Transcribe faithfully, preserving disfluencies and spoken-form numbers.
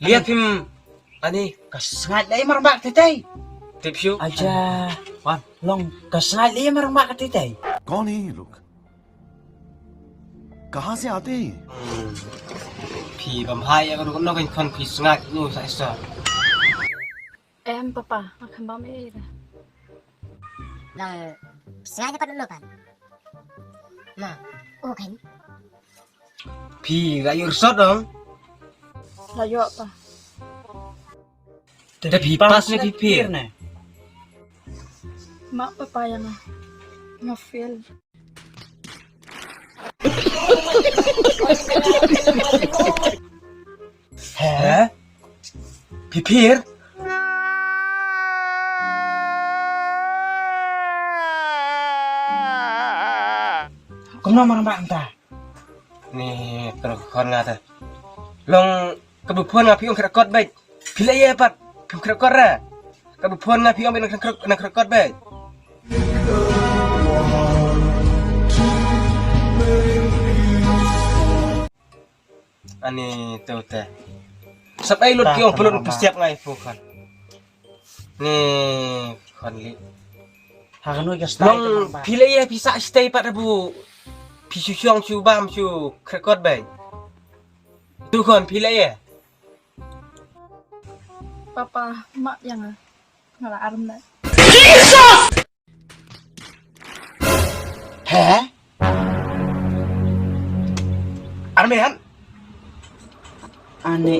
Lia phim. Ani ka sngaid lei mar bak tei tei. Tip shu. Aja. Wan. Long ka sngaid lei mar bak tei tei. कौन है ये लोग? कहाँ से आते हैं ये? Phi bam hai ya ka duk no kan khon phi sngaid nu sa isa. Em papa, akan bam eh. Long sngaid pat lo kan. Ma. Oh kan. Phi la yu resort dong. La yu apa? Te phi pass ne phi fail ne? Ma papa ya nga. Nga fail. He? Phi fail? Kumno mar ba anta? Ni, tro khon nga te. Long ka bu phone nga phi ong krakot bek. Phi la ye pat. Phi krakot ra. Ka bu phone nga phi ong bek nang krakot bek. Ani tu te. Sap ai lut ki ong pelun pesiap ngai phone. Ni khon li. Ha kanu ka style. Long phi la ye phi sa stay pat bu. Phi shu shong shu bam shu krakot bai. Tu khon phi la ye. Papa, ma yang ah. Nga la arm da. He? Army han? Ani